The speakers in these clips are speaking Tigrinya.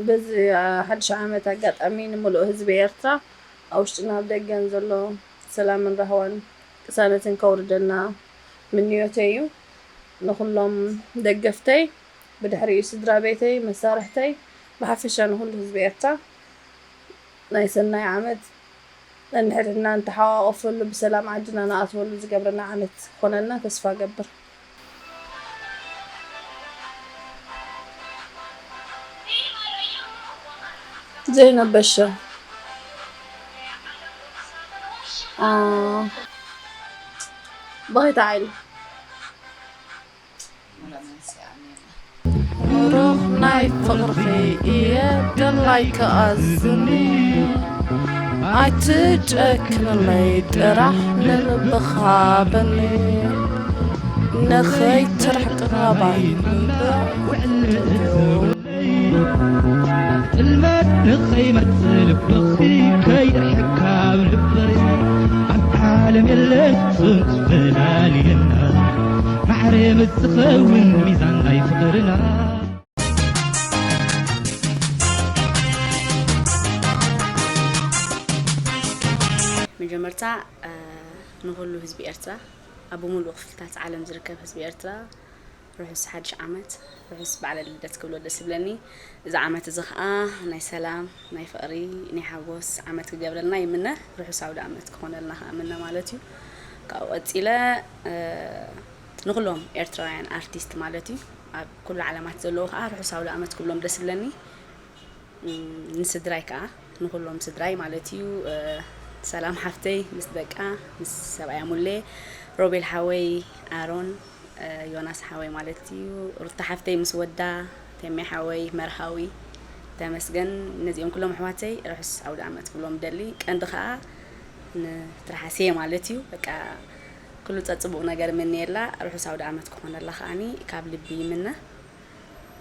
በዚ ሓድሽ ዓመት ኣጋጣሚ ንምሉእ ህዝቢ ኤርትራ ኣብ ውሽጥን ኣብ ደገን ዘሎ ሰላምን ራህዋን ቅሳነትን ከውርደልና ምንዮተይ እዩ። ንኹሎም ደገፍተይ፣ ብድሕሪኡ ስድራ ቤተይ፣ መሳርሕተይ፣ ብሓፈሻ ንኹሉ ህዝቢ ኤርትራ ናይ ሰናይ ዓመት ነንሕድሕድና ንተሓቋቆፈሉ፣ ብሰላም ዓድና ንኣትወሉ ዝገብረና ዓመት ክኾነልና ተስፋ እገብር። ዘይነበሸ በኸይታ ዓይሉ ሩኽ ናይ ፍቕርኺ እየ ደላይ ክኣዝኒ፣ ኣይትጨክንለይ ጥራሕ ንልብኻ በኒ፣ ንኸይትርሕቅ ናባይ ምምራቕ ውዕል ጥልመት ንኸይመጽእ ልብኺ ከይርሕቅ ካብ ልበይ፣ ኣብ ዓለም የለን ፍጹም ዝፈላልየና፣ ማዕረ ምስ ዝኸውን ሚዛን ናይ ፍቕርና። መጀመርታ ንኹሉ ህዝቢ ኤርትራ፣ ኣብ ብምሉእ ክፍልታት ዓለም ዝርከብ ህዝቢ ኤርትራ ርሑስ ሓድሽ ዓመት፣ ርሑስ በዓለ ልደት ክብሎ ደስ ይብለኒ። እዚ ዓመት እዚ ኸኣ ናይ ሰላም፣ ናይ ፍቕሪ፣ ናይ ሓጎስ ዓመት ክገብረልና ይምነ። ርሑስ ኣውደ ዓመት ክኾነልና ኸኣ እምነ ማለት እዩ። ካብኡ ቀጺለ ንኹሎም ኤርትራውያን ኣርቲስት ማለት እዩ ኣብ ኩሉ ዓለማት ዘለዉ ኸኣ ርሑስ ኣውደ ዓመት ክብሎም ደስ ይብለኒ። ንስድራይ ከዓ ንኩሎም ስድራይ ማለት እዩ ሰላም ሓፍተይ ምስ ደቃ ምስ ሰብኣያ ሙሌ ሮቤል ሓወይ ኣሮን ዮናስ ሓወይ ማለት እዩ ሩታ ሓፍተይ ምስ ወዳ ተሜ ሓወይ መርሃዊ ተመስገን ነዚኦም ኩሎም ኣሕዋተይ ርሑስ ኣውደ ኣመት ክብሎም ደሊ ቀንዲ ከዓ ንትርሓስየ ማለት እዩ በቃ ኩሉ ፀፅቡቅ ነገር ምንየላ ርሑስ ኣውደ ኣመት ክኾነላ ከዓኒ ካብ ልቢ ይምነ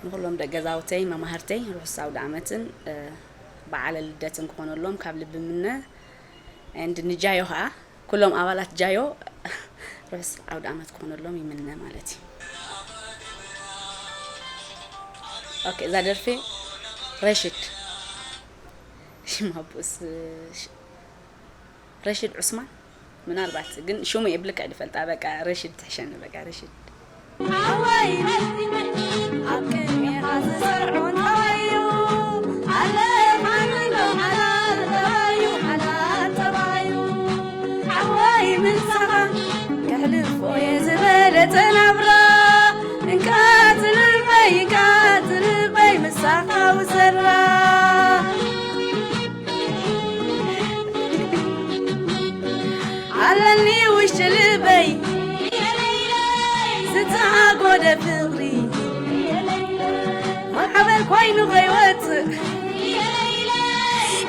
ንኹሎም ደቂ ገዛውተይ መማህርተይ ርሑስ ኣውደኣመትን በዓለ ልደትን ክኾነሎም ካብ ልቢ ምነ and ንጃዮ ኸዓ ኩሎም ኣባላት ጃዮ ርሑስ ኣውደኣመት ክኾነሎም ይምነ ማለት እዩ። ኦኬ እዛ ደርፊ ረሽድ ሽም ኣቦስ ረሽድ ዑስማን ምናልባት ግን ሽሙ እየ ብልክዕ ዝፈልጣ በቃ ረሽድ ትሕሸኒ በቃ ረሽድ ሓወይ ኣብ ቅድሜኻ ዝሰርዖ ጠባዩ ኣለኻንዶ ሓላል ጠባዩ ሓላል ጠባዩ ሓወይ ምሳኻ ከሕልፎ እየ ዝበለጸ ናብራ እንካ ትልበይ እንካ ትልበይ ምሳኻ ውሰራ ኣለኒ ውሽጢ ልበይ ዝተኣጎደ ፍቕሪ ማዕበል ኮይኑ ከይወፅእ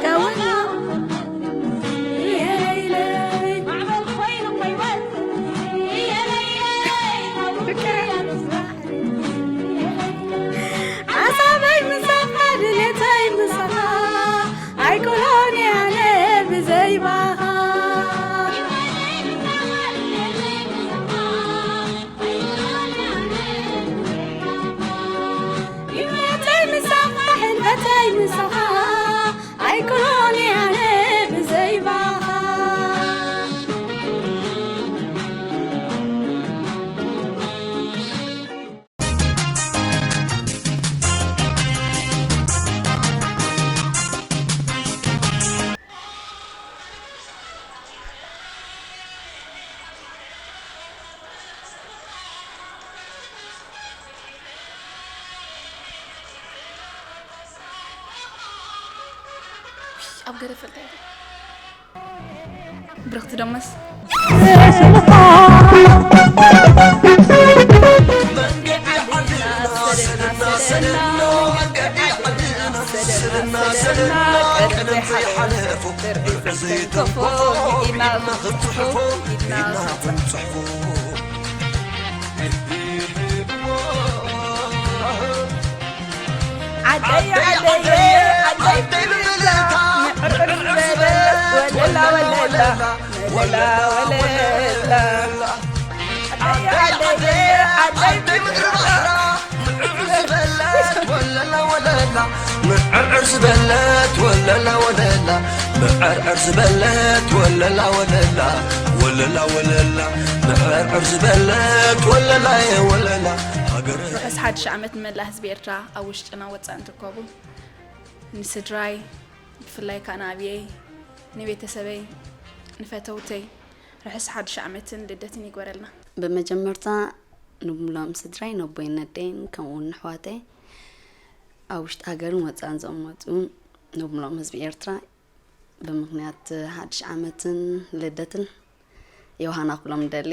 ከውና ሓሳበይ ምሳኻ ድሌተይ ምሳኻ ኣይኮሎን ኣነ ብዘይ ባኻ ህይወተይ ምሳኻ ሕልፈተይ ምሳኻ ኣይኮሎን ኣነ ብዘይ ባኻ ኣብ ገለ ፈልጠ ብርኽቲ ደመስ ዓደየ ዓደየ ዓደይ ብልልታ ምዕርዕር ዝበለ ወለላ ወለላ ወለላ ወለላ ዓደየ ዓደየ ዓደይ ብልልታ ምዕርዕር ዝበለ ወለላ ወለላ ምዕርዕር ዝበለት ወለላ ወለላ፣ ምዕርዕር ዝበለት ወለላ ወለላ፣ ወለላ ወለላ፣ ምዕርዕር ዝበለት ወለላ ወለላ። ሃገር ርሑስ ሓድሽ ዓመት ንመላእ ህዝቢ ኤርትራ ኣብ ውሽጥና ወጻእን ትርከቡ። ንስድራይ፣ ብፍላይ ከኣ ንኣብየይ፣ ንቤተሰበይ፣ ንፈተውተይ ርሑስ ሓድሽ ዓመትን ልደትን ይግበረልና። ብመጀመርታ ንብሎም ስድራይ፣ ነቦይን ነደይን፣ ከምኡ እውን ንሕዋተይ፣ ኣብ ውሽጢ ሃገርን ወጻእን ዘቕመጡ ንብሎም ህዝቢ ኤርትራ፣ ብምኽንያት ሓድሽ ዓመትን ልደትን ዮሃና ክብሎም እደሊ።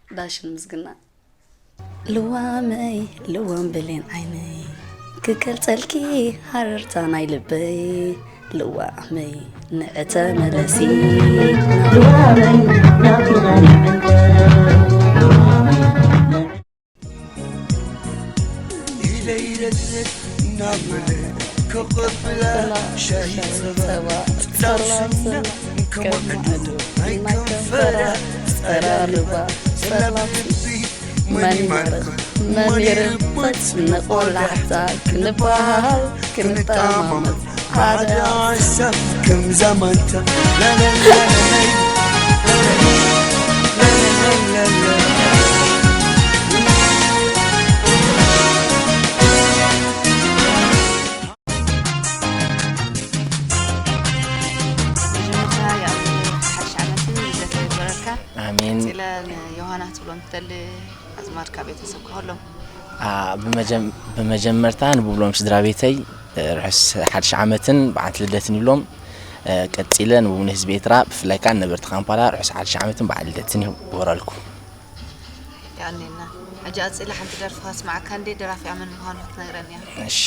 ዳሽን ምስግና። ልዋመይ ልዋም ብሌን ዓይነይ፣ ክገልጸልኪ ሃረርታ ናይ ልበይ። ልዋመይ ንዕተ መለሲ። ልዋመይ ናብቲ ናይ ኢለ ይረድድ እናበለ ከቐብላ ሻሂ ጸባ፣ ጸላው ስና ከም ማዕዶ ናይ ከንፈራ ጸራርባ፣ ጸላም ልቢ መን ይማርኽ መን ይርበጽ፣ ንቆላሕታ ክንበሃል ክንጠማመት ሓደ ሓሳብ ከምዛ ማንታ። መጀመርታ፣ ያው፣ ሓድሽ ዓመትን ልደትን ይግበረልካ። ኣሜን። ቀጺለ ንዮሃና ትብሎም ትደሊ ኣዝማድካ፣ ቤተሰብካ ኩሎም? ኣ፣ ብመጀም-፣ ብመጀመርታ ንብሎም ስድራ ቤተይ ርሑስ ሓድሽ ዓመትን በዓል ልደትን ይብሎም። እ፣ ቀጺለ ንብውን ህዝቢ ኤርትራ፣ ብፍላይ ከኣ ነበርቲ ካምፓላ ርሑስ ሓድሽ ዓመትን በዓል ልደትን ይግበረልኩም። የቐንየልና። ሕጂ ቀጺለ ሓንቲ ደርፊ ከስምዓካ እንዴ፣ ደራፊኣ መን ምዃኑ ክትነግረኒ እያ። እሺ።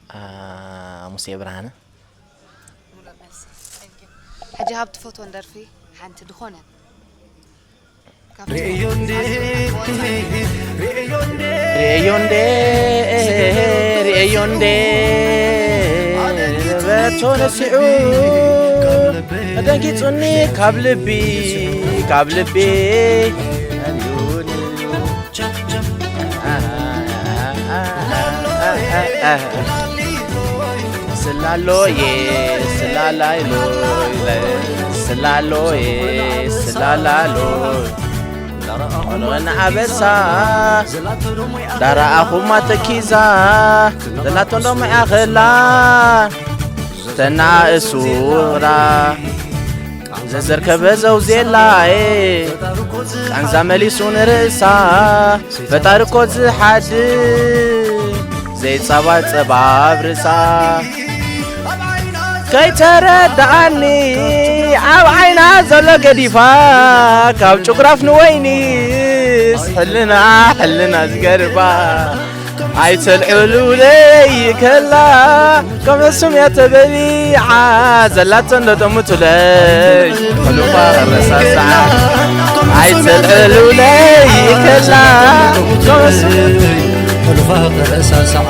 ኣ፣ ሙሴ ብርሃነ። ሙሉእ መልሲ። Thank you። ሕጂ ካብ ትፈትወን ደርፊ ሓንቲ ዝኾነ። ርእዮ እንዴ፣ ርእዮ እንዴ፣ ርእዮ እንዴ፣ በቶ ነሲዑ ደንጊጹኒ ካብ ልቢ፣ ካብ ልቢ። ስላሎዬ፣ ስላላይሎይ፣ ስላሎዬ፣ ስላላሎይ። ቆልዑ ንኣበሳ፣ ዳረኣኹማ ተኪዛ፣ ዘላቶ እንዶ መዓኸላ፣ ተናእሱ ፍቕራ። ዘዘርከበ ዘውዜላዬ፣ ቃንዛ መሊሱ ንርእሳ፣ ፈጣሪ እኮ ዝሓድር፣ ዘይጸባጸብ ኣብ ርእሳ። ከይተረድኣኒ ኣብ ዓይና ዘሎ ገዲፋ፣ ካብ ጭጉራፍ ንወይኒስ ሕልና፣ ሕልና ዝገርባ። ኣይተልዕሉለይ ከላ፣ ከም ሕሱም እያ ተበሊዓ፣ ዘላቶ እንዶ ጠሙቱለይ፣ ሕሉፋ ክረሳስዓ። ኣይተልዕሉለይ ከላ፣ ከም ሕሱም ሕሉፋ ክረሳስዓ።